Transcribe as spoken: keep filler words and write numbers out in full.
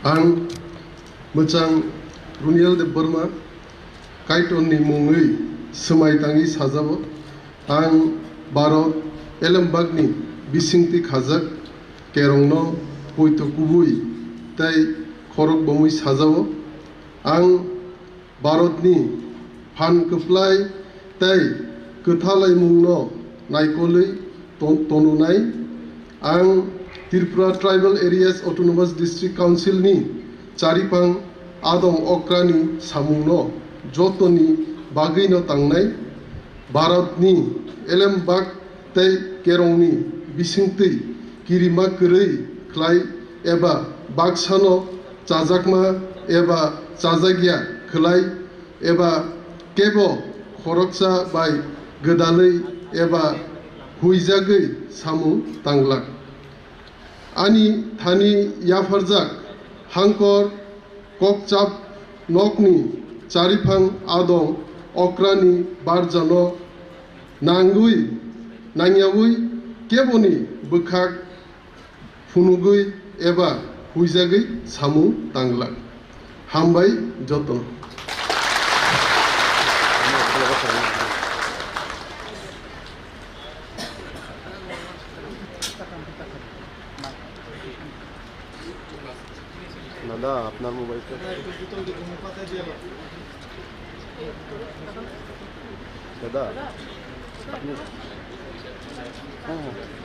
Ang mwchang Runiel Debbarma, Kaitorni mungwi swmai tangwi sajao. Ang Bharat elembakni bisingtwi khajak kerongno poito kubui tei khorok bomwi sajao. Ang Bharatni phan kwplai tei kwthalaimungno naikolwi ton-, tonunai. Ang Tripura Tribal Areas Autonomous District Council ni charipang adong okrani samungno jotoni bagwino tangnai. Bharatni elembak tei kerongni bisingtwi kirima kwrwi khlai eba baksano chajakma eba chajakya khlai eba kebo khoroksa bai gwdalwi eba huijagwi samung tanglak. Ani thani yapharjak hangkor kokchap nokni chariphang adong okrani barjano nangwi nangyawi keboni bwkhak phunugwi eba huijagwi samung tanglak. Hambai jotono. দাদা, আপনার মোবাইলটা। দাদা, আপনি, হ্যাঁ, হ্যাঁ।